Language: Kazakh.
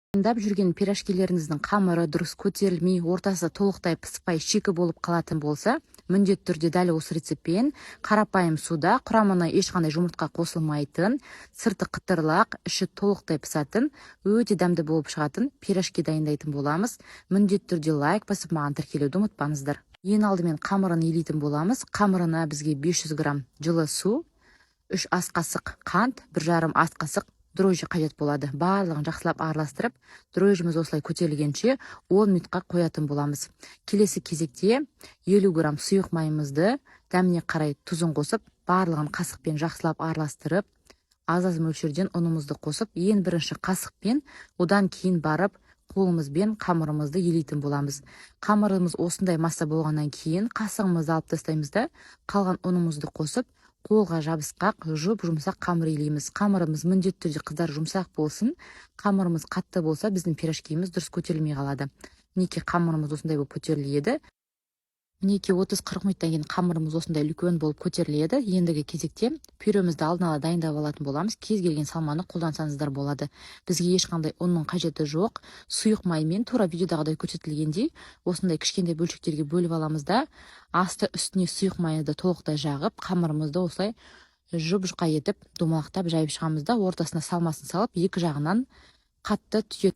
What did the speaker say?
Дайындап жүрген пирожкилеріңіздің қамыры дұрыс көтерілмей, ортасы толықтай пыспай, шикі болып қалатын болса, міндетті түрде дәл осы рецептпен қарапайым суда, құрамына ешқандай жұмыртқа қосылмайтын, сырты қытырлақ, іші толықтай пысатын, өте дәмді болып шығатын пирожки дайындайтын боламыз. Міндетті түрде лайк басып, маған тіркелуді ұмытпаңыздар. Ең алдымен қамырын илейтін боламыз. Қамырына бізге 500 грамм жылы су, 3 ас қасық қант, 1,5 ас қасық дрожжи қажет болады. Барлығын жақсылап араластырып, дрожжиміз осылай көтерілгенше 10 минутқа қоятын боламыз. Келесі кезекте 50 грамм сұйық майымызды, дәміне қарай тұзын қосып, барлығын қасықпен жақсылап араластырып, аз аз мөлшерден ұнымызды қосып, ең бірінші қасықпен, одан кейін барып қолымызбен қамырымызды елейтін боламыз. Қамырымыз осындай масса болғаннан кейін қасығымызды алып тастаймыз да, қалған ұнымызды қосып, қолға жабысқақ, жұп жұмсақ қамыр илейміз. Қамырымыз міндетті түрде, қыздар, жұмсақ болсын. Қамырымыз қатты болса, біздің пирожкиіміз дұрыс көтерілмей қалады. Мінекей, қамырымыз осындай болып көтеріледі. Мінекей, 30-40 минуттан кейін қамырымыз осындай үлкен болып көтеріледі. Ендігі кезекте пюремізді алдын ала дайындап алатын боламыз. Кез келген салманы қолдансаңыздар болады, бізге ешқандай ұнның қажеті жоқ. Сұйық маймен тура видеодағыдай көрсетілгендей осындай кішкентай бөлшектерге бөліп аламыз да, асты үстіне сұйық майды толықтай жағып, қамырымызды осылай жұп жұқа етіп домалақтап жайып шығамыз да, ортасына салмасын салып, екі жағынан қатты түйе